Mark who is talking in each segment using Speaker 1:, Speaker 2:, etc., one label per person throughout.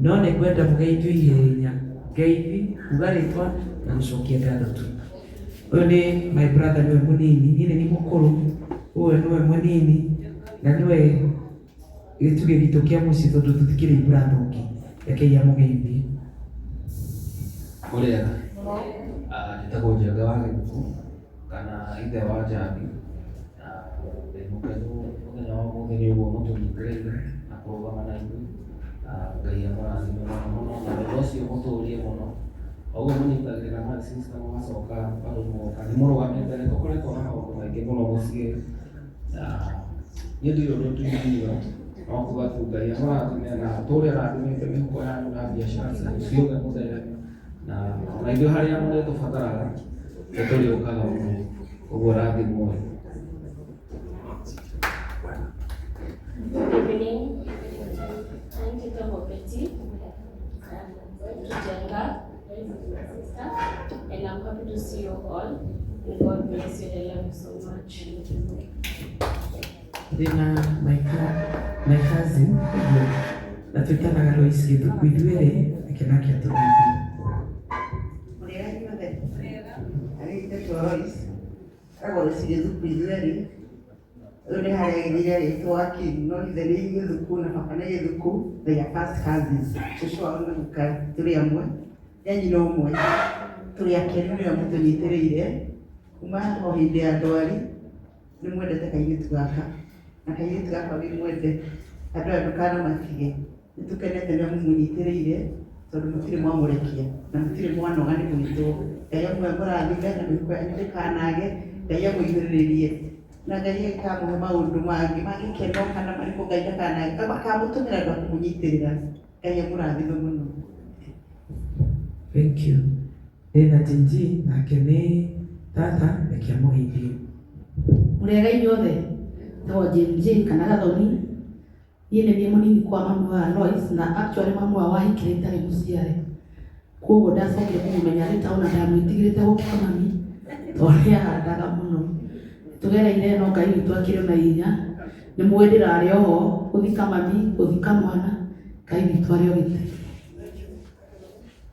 Speaker 1: No nĩ ngwenda mũgeithio ihenya. Ngeithi, kuga rĩtwa na gũcokia ngatho tu. Ũyũ nĩ my brother, nĩwe mũnini, niĩ nĩ niĩ mũkũrũ, ũyũ nĩwe mũnini na nĩwe gĩtugĩ gitũ kĩa mũciĩ tondũ tũtikĩrĩ brother ũngĩ. Rekei amũgeithie.
Speaker 2: Ũrĩega? Njĩtagwo Njenga wa Gĩthuku kana ithe wa Njambi, na ndĩ mũkenu mũthenya wa ũmũthĩ nĩ ũguo mũtũnyitĩrĩire na kũrũgama na ithuĩ, na Ngai amũrathime mũno mũno, na wendo ũcio mũtũrie mũno. O ũguo mũnyitagĩrĩra my sister mũgacoka bado mũgoka, nĩ mũrũgamĩte, nĩ tũkoretwo na maũndũ maingĩ mũno mũciĩ, na niĩ ndirĩ ũndũ ingiuga no kuga tu Ngai amũrathime na atũre arathimĩte mĩhuko yanyu na biacara cianyu ciothe mũthereme, na ona ithuĩ harĩa mũrĩtũbataraga nĩ tũrĩũkaga mũno, ũguo rathimwo.
Speaker 3: Good evening. I'm Tito Betty. I'm going to Jenga, my sister, and I'm happy to see you all. And God bless you. I love you so much.
Speaker 1: Ndĩna my cousin ũguo na twĩtanaga Lois Gĩthuku ithuerĩ, reke nake atũgeithie.
Speaker 4: Mũrĩega inyuothe? Arĩ njĩtwo Lois, njĩtagwo Lois Gĩthuku ithuerĩ. Ũyũ nĩ harĩa agĩthire rĩtwa Wakiri, no ithe nĩ Gĩthuku na baba nĩ Gĩthuku, they are first cousins. Cũcũ wao na guka tũrĩ amwe, nĩ a nyina ũmwe. Tũrĩ akenu nĩwe mũtũnyitĩrĩire kuma o hĩndĩ ya ndwari, nĩ mwendete kairĩtu gaka, na kairĩtu gaka wĩ mwende, andũ aya ndũkanamatige. Nĩ tũkenete nĩ mũmũnyitĩrĩire tondũ mũtirĩ mwamũrekia na mũtirĩ mwanoga nĩ gwĩtwo. Ngai amũrathime na mĩhuko yanyu ndĩkanage, Ngai amũihũrĩrĩrie na Ngai akamũhe maũndũ mangĩ ma gĩkeno kana marĩkũ, Ngai ndakanage, akamũtũmĩra andũ a kũmũnyitĩrĩra. Ngai amũrathime mũno.
Speaker 1: Thank you. Ndĩna Jinji nake nĩ tata, reke amũgeithie.
Speaker 5: Mũrĩega inyuothe? Njĩtagwo Jane J kana Gathoni. Niĩ nĩ niĩ mũnini kwa mami wa Lois, na actually mami wao ahikire itarĩ mũciare. Koguo ndacokire kũmũmenya later ona ndamwĩtigĩrĩte gũkĩra mami tondũ nĩ ahandaga mũno. Tũgereire no Ngai witũ akĩrĩ na hinya. Nĩ mũĩ ndĩrarĩ oho gũthika mami, gũthika mwana, Ngai witũ arĩ o gĩtĩ.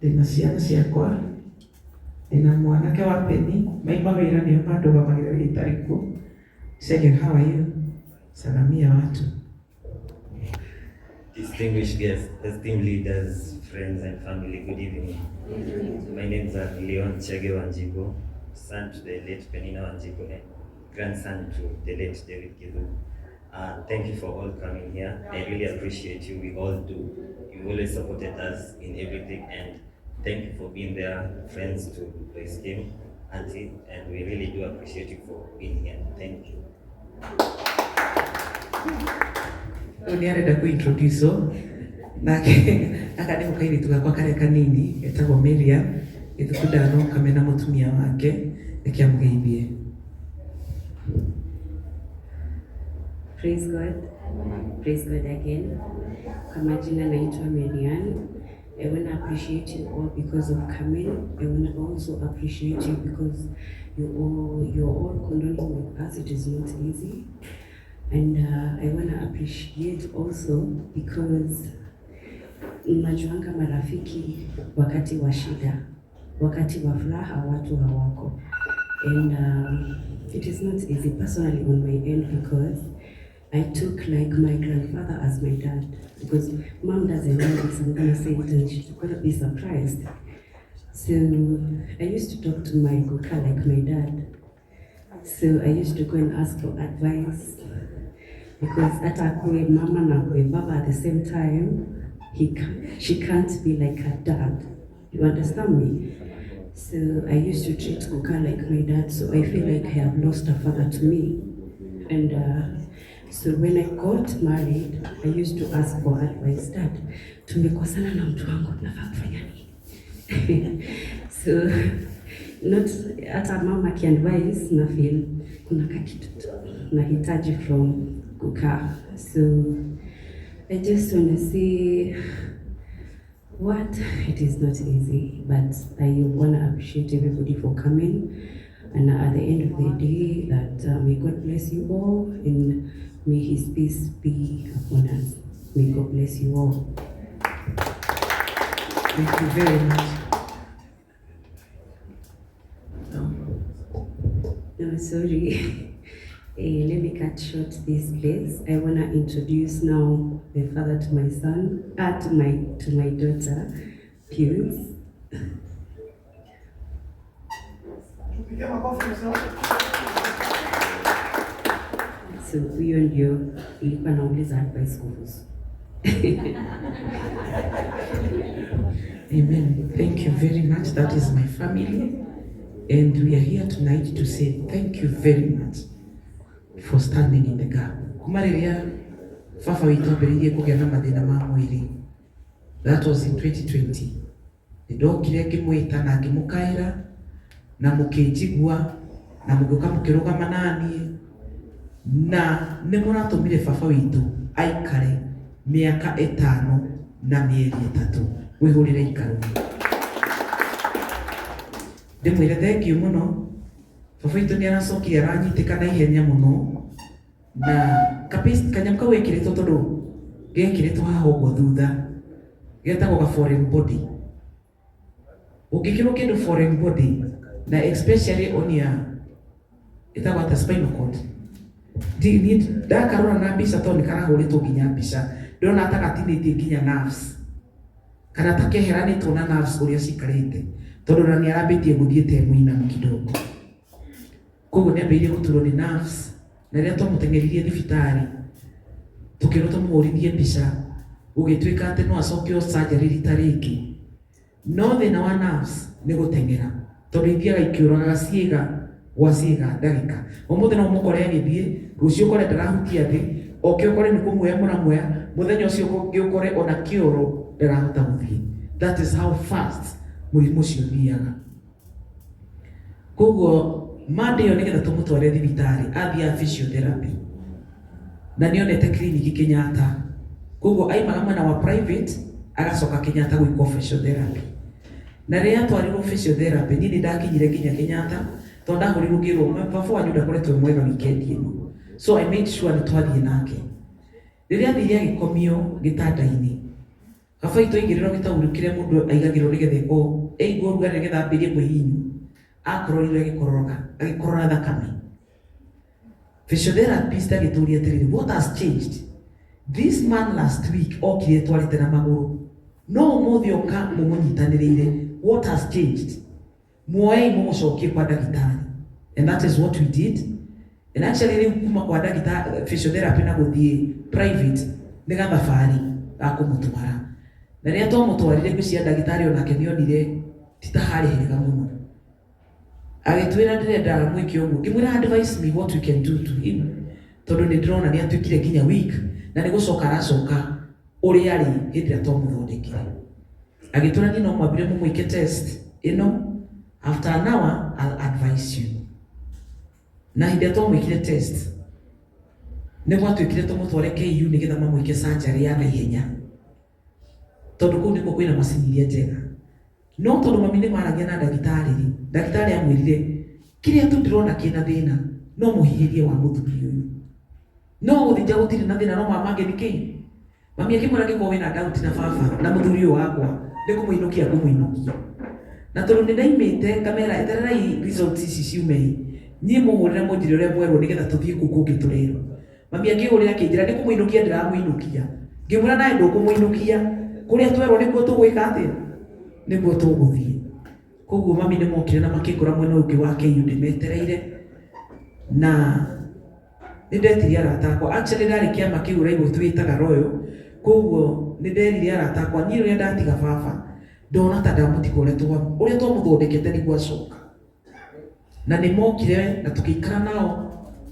Speaker 1: Ndĩna ciana ciakwa, ndĩna mwanake wa Penny, maima wĩra nĩo mandũgamagĩrĩra rĩrĩa itarĩ kuo. Chege, how are you? Salamia watu.
Speaker 6: Distinguished guests, esteemed leaders, friends and family, good evening. My name is Leon Chege Wanjigo, son to the late Penina Wanjigo and grandson to the late David Githu. Thank you for all coming here. I really appreciate you. We all do. You always supported us in everything, and thank you for being there, friends to Lois Kim, auntie, and we really do appreciate you for being here. Thank you.
Speaker 1: Rĩu nĩ arenda kũ introduce nake aka nĩko kairĩtu gakwa karĩa kanini getagwo Miriam Gĩthuku, ndanoka mena mũtumia wake, reke amũgeithie.
Speaker 7: Praise God. Praise God again. Kwa majina naitwa Marianne. I want to appreciate you all because of coming. I want to also appreciate you because you're all condoling with us. It is not easy. And I want to appreciate also because mnajuanga marafiki wakati wa shida, wakati wa furaha watu hawako. And it is not easy personally on my end because I took like my grandfather as my dad, because Mom doesn't know this. I'm gonna say it and she's gonna be surprised. So I used to talk to my guka like my dad. So I used to go and ask for advice because hata akuwe mama na akuwe baba at the same time, she can't be like her dad. You understand me? So I used to treat guka like my dad, so I feel like I have lost a father to me. And so when I got married, I used to ask for advice. "Dad, tumekosana na mtu wangu, tunafaa kufanya nini?" So not hata mama akiadvise na feel kuna kakitu tu nahitaji from guka. So I just want to say what it is not easy, but I want to appreciate everybody for coming. And at the end of the day, that may God bless you all and may His peace be upon us. May God bless you all.
Speaker 1: Thank you very much. No.
Speaker 7: No, sorry. Let me cut short this place. I wanna introduce now the father to my son, to my daughter, Pius. So huyo ndio nilikuwa nauliza advice kuhusu.
Speaker 1: Amen. Thank you very much. That is my family. And we are here tonight to say thank you very much for standing in the gap. Kuma rĩrĩa baba witũ ambĩrĩirie kũgĩa na mathĩna ma mwĩrĩ, that was in 2020. Nĩ ndokire ngĩmwĩta na ngĩmũkaĩra na mũkĩnjigua na mũgĩũka mũkĩrũgama naniĩ na nĩ mũratũmire baba witũ aikare mĩaka 5 na mĩeri 3 wĩhũrĩre ikarũ. Ndĩmwĩre thank you mũno. Baba witũ nĩ aracokire aranyitĩka na ihenya mũno na kanyamũ kau gekĩrĩtwo tondũ gekĩrĩtwo haha ũguo thutha getagwo ga foreign body. Ũngĩkĩrwo kĩndũ foreign body na especially on your ĩtagwo atĩa spinal cord. Ndakarora na mbica tondũ nĩ karahũrĩtwo nginya mbica ndĩrona ta gatinĩtie nginya nerves kana ta keheranĩtwo na nerves ũrĩa cikarĩte tondũ na nĩ arambĩtie gũthiĩ te mũinamu kidogo. Koguo nĩ ambĩrĩirie gũturwo nĩ nerves na rĩrĩa twamũteng'eririe thibitarĩ tũkĩrwo tũmũhũrithie mbica gũgĩtuĩka atĩ no acokio surgery rita rĩngĩ. No thĩna wa nerves nĩ gũteng'era tondũ ithiaga ikĩũragaga ciĩga gwa ciĩga ndagĩka. Ũmũthĩ no ũmũkore agĩthiĩ, rũciũ ũkore ndarahutia thĩ, oke ũkore nĩ kũmuoya mũramuoya, mũthenya ũcio ũngĩ ũkore ona kĩoro ndarahota gũthiĩ. That is how fast mũrimũ ũcio ũthiaga. Koguo Monday ĩyo nĩgetha tũmũtware thibitarĩ athiaga physiotherapy na nĩonete clinic Kenyatta. Koguo aimaga mwena wa private agacoka Kenyatta gwĩkwo physiotherapy. Na rĩrĩa atwarirwo physiotherapy niĩ nĩ ndakinyire nginya Kenyatta tondũ ndahũrirwo ngĩrwo baba wanyu ndakoretwo e mwega weekend ĩno. So I made sure nĩ twathiĩ nake. Rĩrĩa athire agĩkomio gĩtanda-inĩ, baba witũ aigĩrĩrwo gĩtaurũ kĩrĩa mũndũ aigagĩrwo nĩgetha ĩkorwo ĩigwo ũrugarĩ nĩgetha ambĩrĩrie kwĩhihinya, akororire agĩkororoka, agĩkorora thakame. Physiotherapist agĩtũria atĩrĩrĩ, what has changed? This man last week okire twarĩte na magũrũ, no ũmũthĩ oka mũmũnyitanĩrĩire. What has changed? Muoei mũmũcokie kwa ndagĩtarĩ. And that is what we did. And actually rĩu kuma kwa ndagĩtarĩ physiotherapy na gũthiĩ private nĩ gathabarĩ ga kũmũtwara. Na rĩrĩa twamũtwarire ngwĩciria ndagĩtarĩ onake nĩonire ti ta harĩ hega mũno. Agĩtwĩra ndĩrenda mwĩke ũguo, ngĩmwĩra advise me what we can do to him tondũ nĩ ndĩrona nĩ atuĩkire nginya weak na nĩ gũcoka aracoka ũrĩa arĩ hĩndĩ ĩrĩa twamũthondekire. Agĩtwĩra niĩ no mwambire mũmwĩke test ĩno, after an hour I'll advise you. Na hĩndĩ ĩrĩa twamwĩkire test nĩ gwatuĩkire tũmũtware KU nĩgetha mamwĩke surgery ya naihenya tondũ kũu nĩkuo kwĩna macini iria njega. No tondũ mami nĩ maragia na ndagĩtarĩ rĩ, ndagĩtarĩ amwĩrire kĩrĩa tu ndĩrona kĩna thĩna no mũhihĩrie wa mũthuri ũyũ. No gũthĩnja gũtirĩ na thĩna no mama mangĩ nĩ kĩ? Mami akĩmwĩra angĩkorwo wĩna doubt na baba na mũthuri ũyũ wakwa nĩ kũmũinũkia ngũmũinũkia. Na tondũ nĩ ndaimĩte ngamera etererai results ici ciume niĩ mũhũrĩre mũnjĩre ũrĩa mwerwo nĩgetha tũthiĩ kũu kũngĩ tũrerwo. Mami akĩhũrĩra akĩnjĩra nĩ kũmũinũkia ndĩramũinũkia. Ngĩmwĩra nawe ndũkũmũinũkia kũrĩa twerwo nĩkuo tũgwĩka atĩa? Nĩguo tũgũthiĩ. Koguo mami nĩ mokire na makĩngora mwena ũyũ ũngĩ wa KU ndĩmetereire na nĩ ndetirie arata akwa. Actually ndarĩ kĩama kĩu ũraigua twĩtaga Royal, koguo nĩ nderire arata akwa niĩ rĩrĩa ndatiga baba ndona ta ndamũtiga ũrĩa twamũthondekete nĩguo acoka. Na nĩ mokire na tũgĩikara nao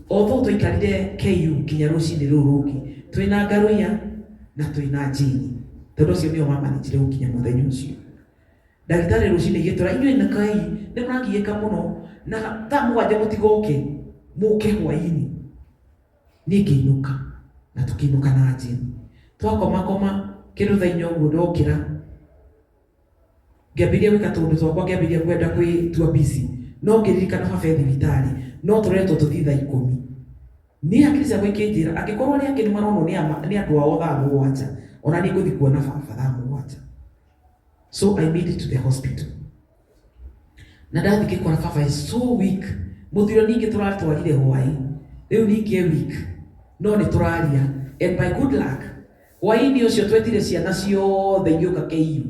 Speaker 1: although twaikarire KU nginya rũcinĩ rũu rũngĩ twĩna Ngaruiya na twĩna Jane tondũ acio nĩo mamanĩjire gũkinya mũthenya ũcio. Ndagĩtarĩ rũcinĩ agĩtwĩra inyuĩ nĩ kai nĩ mũragiĩka mũno na thaa 7 mũtigoke mũke hwaĩ-inĩ. Niĩ ngĩinũka na tũkĩinũka na Jane. Twakomakoma kĩndũ thaa 4 ũguo ndokĩra ngĩambĩrĩria gwĩka tũũndũ twakwa ngĩambĩrĩria kwenda kwĩtua busy no ngĩririkana baba e thibitarĩ no tũretwo tũthiĩ thaa 10. Niĩ hakiri ciakwa ikĩnjĩra angĩkorwo arĩa angĩ nĩ maronwo nĩ andũ ao thaa 7 ona niĩ ngũthiĩ kuona baba thaa 7. So I made it to the hospital na ndathi ngĩkora baba is so weak. Mũthiro ningĩ tũratwarire hwaĩ rĩu ningĩ e weak no nĩ tũraria, and by good luck hwaĩ-inĩ ũcio twetire ciana ciothe igĩũka KU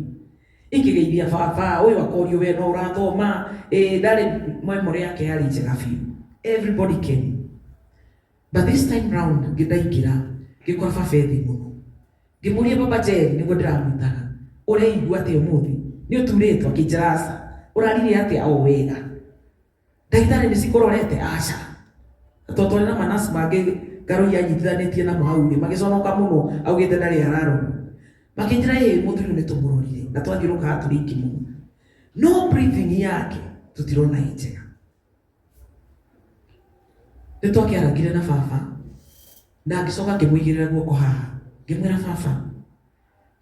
Speaker 1: ikĩgeithia baba ũyũ akorio we no ũrathoma ĩ ndarĩ memory yake yarĩ njega biũ. Everybody came, but this time round ngĩndaingĩra ngĩkora baba e thĩ mũno. Ngĩmũria baba Jerry nĩguo ndĩramwĩtaga, ũreigua atĩa ũmũthĩ, nĩ ũturĩtwo? Akĩnjĩra aca. Ũrarire atĩa? O wega. Ndagĩtarĩ nĩ cikũrorete? Aca. Tondũ twarĩ na manasi mangĩ Ngarũi anyitithanĩtie namo hau rĩ, magĩconoka mũno augĩte ndarĩ ararorwo. Makĩnjĩra ĩ mũthuri nĩ tũmũrorire na twathiũrũrũka tũrĩ aingĩ mũno, no breathing yake tũtirona ĩ njega. Nĩ twakĩarangire na baba na ngĩcoka ngĩmũigĩrĩra guoko haha ngĩmwĩra baba,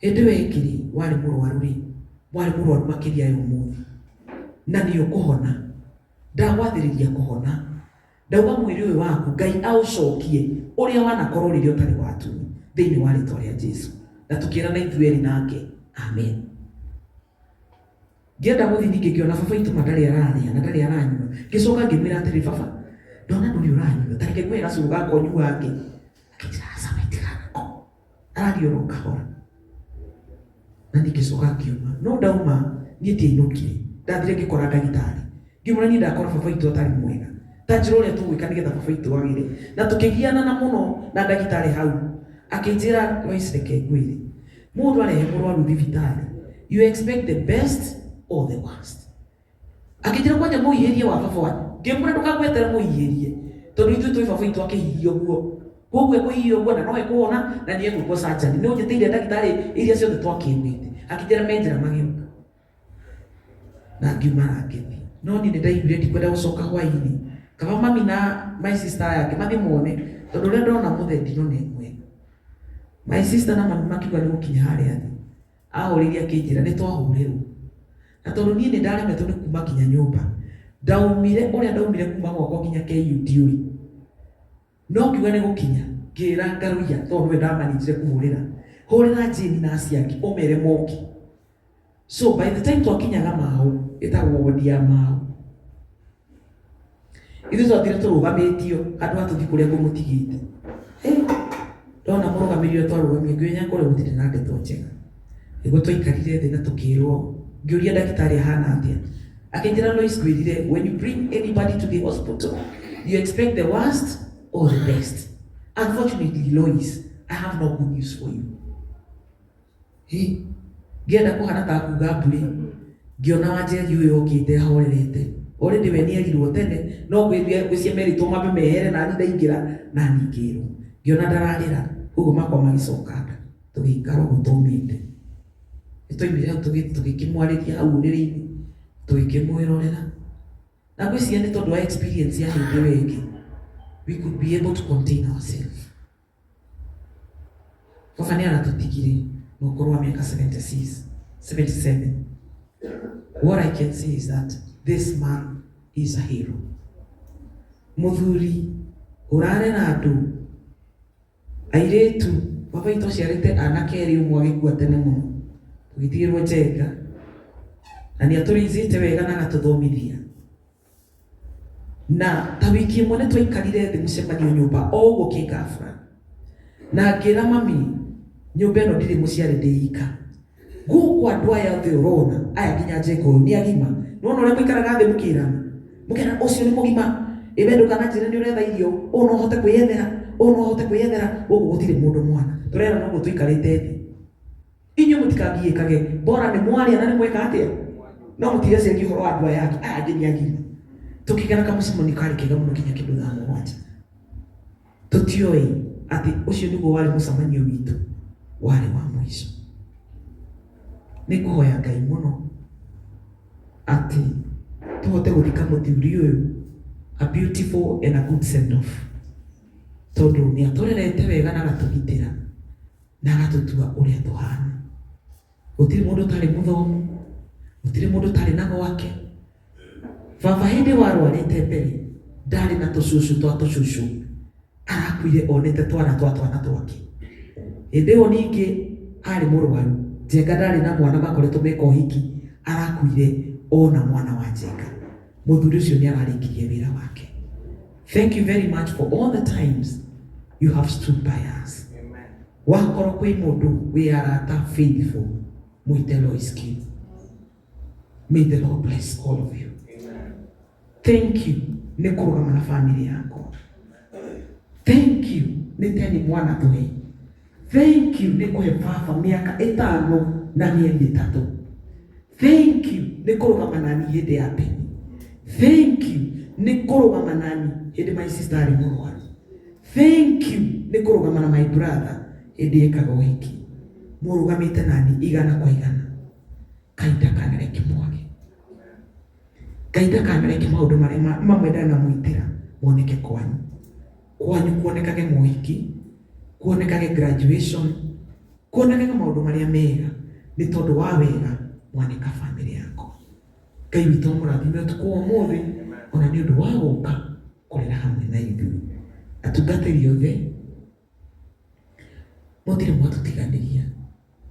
Speaker 1: hĩndĩ ĩyo ĩngĩ rĩ warĩ mũrwaru rĩ, warĩ mũrwaru makĩria ya ũmũthĩ na nĩ ũkũhona, ndagwathĩrĩria kũhona, ndauga mwĩrĩ ũyũ waku Ngai aũcokie ũrĩa wanakorwo rĩrĩa ũtarĩ watuo thĩinĩ wa rĩtwa rĩa Jesu. Na tũkĩrana ithuĩ erĩ nake amen. Ngĩenda gũthiĩ ningĩ ngĩona baba itũ ma ndarĩ ararĩa na ndarĩ aranyua. Ngĩcoka ngĩmwĩra atĩrĩ, baba ndona ndũrĩ ũranyua, ta reke ngũhe gacũrũ gakwa ũnyuange. Akĩnjĩra aca we tiganako, araria oro kahora. Na niĩ ngĩcoka ngiuma, no ndauma niĩ ndiainũkire, ndathire ngĩkora ndagĩtarĩ, ngĩmwĩra niĩ ndakora baba witũ atarĩ mwega, ta njĩra ũrĩa tũgwĩka nĩgetha baba witũ agĩre. Na tũkĩgiana na mũno na ndagĩtarĩ hau, akĩnjĩra Lois, reke ngwĩre, mũndũ arehe mũrwaru thibitarĩ, you expect the best or the worst. Akĩnjĩra kwanja mũhiĩrie wa baba wanyu, ngĩmwĩra ndũkangwetere mũhiĩrie tondũ ithuĩ tũĩ baba witũ akĩhihia ũguo, koguo ekũhihia ũguo na no ekũhona na nĩ egwĩkwo surgery. Nĩ ũnjĩtĩire ndagĩtarĩ iria ciothe twakĩũgĩte. Akĩnjĩra me njĩra magĩũka na ngiuma na ngĩthiĩ. No niĩ nĩ ndaiguire ndikwenda gũcoka hwaĩ-inĩ, kaba mami na my sister aya angĩ mathiĩ mone, tondũ ũrĩa ndona mũthee ndinona e mwega. My sister na mami makiuga nĩ gũkinya harĩa thĩ, ahũrĩire akĩnjĩra nĩ twahũrĩrwo. Na tondũ niĩ nĩ ndaremetwo nĩ kuma nginya nyũmba, ndaumire ũrĩa ndaumire kuma gwakwa nginya KU ndiũĩ. No ngiuga nĩ gũkinya, ngĩra Ngaruiya tondũ nĩwe ndamanĩnjire kũhũrĩra, hũrĩra Jane na acio angĩ ũmere moke. So by the time twakinyaga Mau, ĩtagwo wodi ya Mau, ithuĩ twathire tũrũgamĩtio handũ ha tũthiĩ kũrĩa ngũmũtigĩte. Ndona mũrũgamĩrĩri ũrĩa twarũgamio ngĩmenya kũrĩa gũtirĩ na ndeto njega. Nĩguo twaikarire thĩ na tũkĩrwo, ngĩũria ndagĩtarĩ ahana atĩa, akĩnjĩra Lois ngwĩrire, when you bring anybody to the hospital you expect the worst or the best. Unfortunately Lois, I have no good news for you. Hey, ngĩenda kũhana ta kuga mbũri, ngĩona Wanjeri ũyũ okĩte ahorerete. Already we nĩerirwo tene, no gwĩcia merĩtwo mambe mehere nani ndaingĩra nani ngĩrwo. Ngĩona ndararĩra, koguo makwa magĩcoka nda, tũgĩikara ũguo tũmĩte. Nĩtwaumire hau tũgĩkĩmwarĩria hau ũrĩrĩ-inĩ, tũgĩkĩmwĩrorera. Na ngwĩciria nĩ tondũ wa experience ya hĩndĩ ĩyo ĩngĩ, we could be able to contain ourselves. Baba nĩ aratũtigire na ũkũrũ wa mĩaka 76, 77. What I can say is that this man is a hero. Mũthuri ũrarera andũ airĩtu, baba witũ aciarĩte anake erĩ, ũmwe agĩkua tene mũno, tũgĩtigĩrwo Njenga, na nĩ atũrĩithĩte wega na agatũthomithia. Na ta wiki ĩmwe nĩ twaikarire thĩ mũcemanio nyũmba o ũguo kĩngabura, na ngĩra mami nyũmba ĩno ndirĩ mũciarĩ ndĩ ika, gũkũ andũ aya othe ũrona aya nginya Njenga ũyũ nĩ agima. Nĩwona ũrĩa mũikaraga thĩ mũkĩrana, mũkera ũcio nĩ mũgima, ĩwe ndũkananjĩre nĩ ũretha irio, ũũ no ũhote kwĩyethera, ũũ no ũhote kwĩyethera, gũkũ gũtirĩ mũndũ mwana. Tũrerana ũguo tũikarĩte thĩ, inyuĩ mũtikangiĩkage, bora nĩ mwarĩa na nĩ mweka atĩa, no mũtigecirie ũhoro wa andũ aya angĩ, aya angĩ nĩ agima. Tũkĩgĩa na kamũcemanio karĩ kega mũno nginya kĩndũ thaa mũgwanja. Tũtioĩ atĩ ũcio nĩguo warĩ mũcemanio witũ warĩ wa mũico. Nĩ ngũhoya Ngai mũno atĩ tũhote gũthika mũthuri ũyũ a beautiful and a good send off, tondũ nĩ atũrerete wega na agatũgitĩra na agatũtua ũrĩa tũhana. Gũtirĩ mũndũ ũtarĩ mũthomu, gũtirĩ mũndũ ũtarĩ na gwake. Baba hĩndĩ warwarĩte mbere ndarĩ na tũcucu twa tũcucu, arakuire onete twana twa twana twake. Hĩndĩ ĩyo ningĩ arĩ mũrwaru, Njenga ndarĩ na mwana makoretwo meka ũhiki, arakuire ona mwana wa Njenga. Mũthuri ũcio nĩ ararĩkirie wĩra wake. Thank you very much for all the times you have stood by us. Wakorwo kwĩ mũndũ wĩ arata faithful, mwĩte Lois Kim. May the Lord bless all of you. Thank you nĩ kũrũgama na family yakwa. Thank you nĩ teni mwana tũhe. Thank you nĩ kũhe baba mĩaka 5 na mĩeri 3. Thank you nĩ kũrũgama nani hĩndĩ ya Penny. Thank you nĩ kũrũgama nani hĩndĩ my sister arĩ mũrwaru. Thank you nĩ kũrũgama na my brother hĩndĩ ekaga ũhiki. Mũrũgamĩte nani igana kwa igana. Ngai ndakanareke mwage. Ngai ndakanareke maũndũ marĩa mamwe ndanamwĩtĩra moneke kwanyu. Kwanyu kuonekage mohiki, kuonekage graduation, kuonekage maũndũ marĩa mega nĩ tondũ wa wega mwaneka family yakwa. Ngai witũ amũrathime ũtukũ wa ũmũthĩ ona nĩ ũndũ wa gũka kũrĩra hamwe na ithuĩ. Atungatĩri othe mũtirĩ mwatũtiganĩria.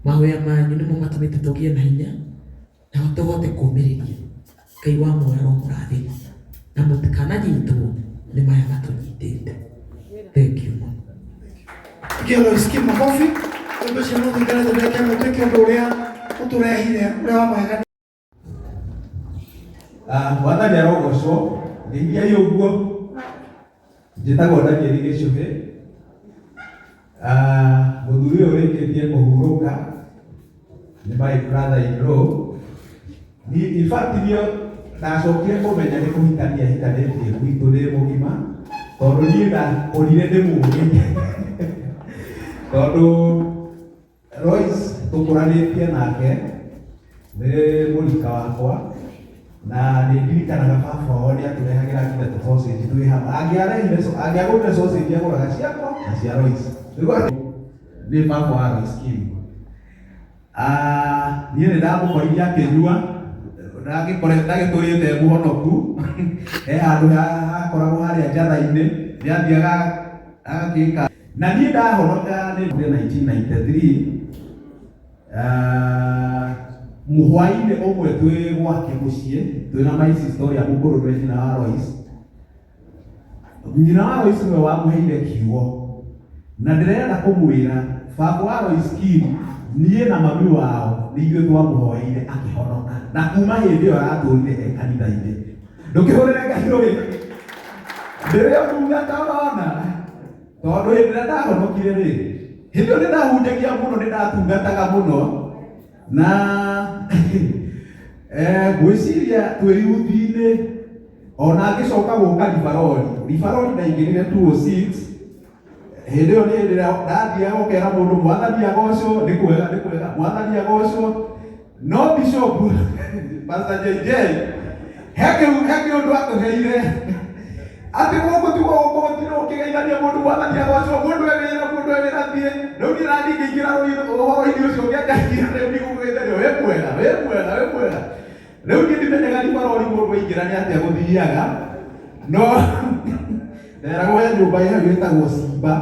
Speaker 1: Mahoya manyu nĩmo matũmĩte tũgĩe na hinya na tũhote kũũmĩrĩria. Ngai wa muoyo aromũrathima na mũtikananyitwo nĩ maya matũnyitĩte. Thank you mũno.
Speaker 8: Pigia Lois Kim makofi. Ũndũ ũcio nĩ ũtũikarĩte ndagĩka ĩmwe twĩke ũndũ ũrĩa ũtũrehire ũrĩa wa magegania.
Speaker 9: Mwathani arogocwo ngeithiai ũguo. Njĩtagwo Daniel Gĩcũhĩ. Mũthuri ũyũ ũrĩkĩtie kũhurũka nĩ my brother in law. In fact niĩ ndacokire kũmenya nĩ kũhikania hikanĩtie gwitũ ndĩ mũgima tondũ niĩ ndakorire ndĩ mũũgĩ tondũ Lois tũkũranĩtie nake nĩ mũrika wakwa na nĩ ndirikanaga baba wao nĩ atũrehagĩra nginya tũ sausage twĩ hamwe. Angĩarehire angĩagũrire sausage agũraga ciakwa na cia Lois. Nĩ baba wa Lois Kim. Niĩ nĩ ndamũkorire akĩnyua ndagĩtũrĩte mũhonoku he handũ hakoragwo harĩa njatha-inĩ nĩ athiaga agakĩka na niĩ ndahonoka nĩ 1993 mũhwainĩ ũmwe twĩ gwake mũciĩ twĩna my sister ũrĩa mũkũrũ nĩwe nyina wa Lois. Nyina wa Lois nĩwe wamũheire kiugo na ndĩrenda kũmwĩra baba wa Lois Kim niĩ na mami wao nĩ ithuĩ twamũhoeire akĩhonoka na kuma hĩndĩ ĩyo aratũrire e kanitha-inĩ. Ndũkĩhũrĩre Ngai rũĩ ndĩrĩ ndungata ũrona tondũ hĩndĩ ĩrĩa ndahonokire rĩ hĩndĩ ĩyo nĩ ndahunjagia mũno nĩ ndatungataga mũno na ngwĩciria twĩ yuthi-inĩ ona ngĩcoka gũka Rivaroli. Rivaroli ndaingĩrire 206 hĩndĩ ĩyo nĩ hĩndĩ ĩrĩa ndathiaga ũkera mũndũ mwathani agocwo nĩ kwega nĩ kwega mwathani agocwo no bishop Pastor JJ he kĩũndũ atũheire atĩ gũkũ tiguo gũkũ gũtirĩ ũkĩgeithania mũndũ mwathani agocwo mũndũ e wĩra mũndũ e wĩra thiĩ rĩu niĩ naniĩ ngĩingĩra ũhoro-inĩ ũcio ngĩanjagia rĩu niĩ gũkũgeithania wĩ mwega wĩ mwega wĩ mwega rĩu niĩ ndimenyaga Rivaroli mũndũ aingĩra nĩ atĩa gũthiaga no nderagwo he nyũmba ĩ hau ĩtagwo Simba.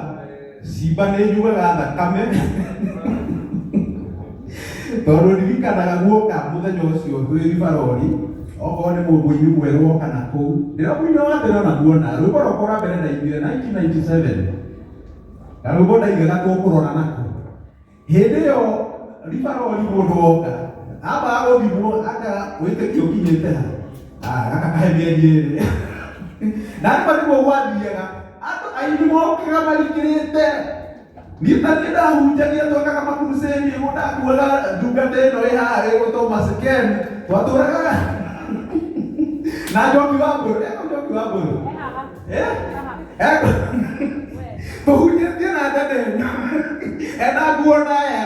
Speaker 9: Simba nĩ ĩnyuaga thakame tondũ ndirikanaga guoka mũthenya ũcio twĩ Rivaroli okorwo nĩ mũini mwerũ woka na kũu ndĩra mũini wa tene ona muona rwĩmbo rwakwa rwa mbere ndainire 1997 karwĩmbo ndaigaga tũkũrora nako hĩndĩ ĩyo Rivaroli mũndũ woka ambaga gũthimwo anga wĩtĩkio ũkinyĩte ha gaka kahe mĩeri ĩrĩ na nĩma nĩguo gwathiaga andũ aini mokaga marikĩrĩte niĩ ta niĩ ndahunjagia twekaga makuruseni ũguo ndakuaga ndungata ĩno ĩ haha ĩgũtwo Masekeni twatũraga na Njoki wa Mbũrũ eko Njoki wa Mbũrũ eko tũhunjĩtie na ndene ĩno ena nguo ndaya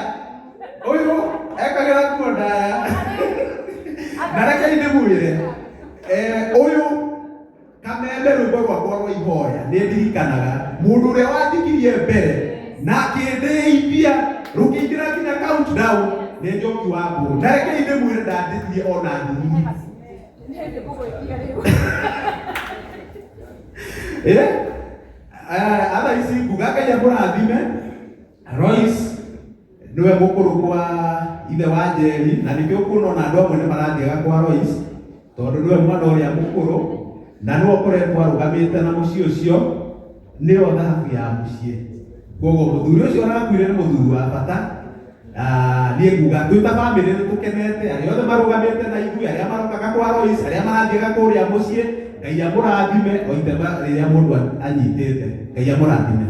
Speaker 9: ũyũ ekagĩra nguo ndaya na rekei ndĩmwĩre ũyũ kamembe rwĩmbo rwakwa rwa ihoya nĩ ndirikanaga mũndũ ũrĩa wanjikirie mbere na akĩndĩithia rũkĩingĩra nginya countdown nĩ Njoki wa Mbũrũ na rekei ndĩmwĩre ndandĩtie ona ndugu Atha ici nguga Ngai amũrathime. Lois niwe mũkũrũ kwa Ithe wa Njeri, na nĩkĩo kuona ona andũ amwe nĩ marathiaga kwa Lois tondũ nĩwe mwana ũrĩa mũkũrũ na nĩwe ũkoretwo arũgamĩte na mũciĩ ũcio, nĩyo thahabu ya mũciĩ. Koguo mũthuri ũcio ũrakuire nĩ mũthuri wa bata. Niĩ nguga twĩ ta bamĩrĩ nĩ tũkenete, arĩa othe marũgamĩte na ithuĩ, arĩa marokaga kwa Lois, arĩa marathiaga kũrĩa mũciĩ, Ngai amũrathime o itema rĩrĩa mũndũ anyitĩte. Ngai amũrathime.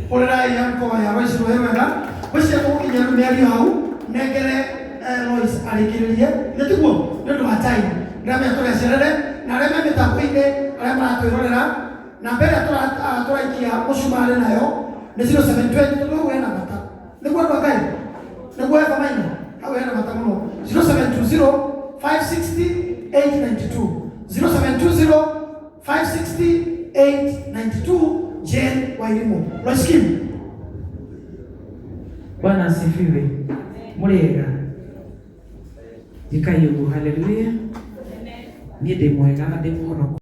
Speaker 8: Hũrĩrai anko ya Lois rũhĩ wega. Ngwĩciria tũgũkinyia rĩu mĩario hau nengere Lois arĩkĩrĩrie, nĩ tiguo? Nĩ ũndũ wa time, ndĩramenya tũrĩ acerere na arĩa me mĩtambo-inĩ arĩa maratwĩrorera, namba ĩrĩa tũraikia mũcumarĩ nayo nĩ 0720, tondũ hau hena bata, nĩguo andũ a Ngai, nĩguo Eva Maina, hau hena bata mũno. 0720 560 892, 0720 560 892, Jane Wairimu. Lois Kim.
Speaker 1: Bwana asifiwe. Mũrĩega? Thiĩkai ũguo, haleluya. Niĩ ndĩ mwega na ndĩ mũhonoku.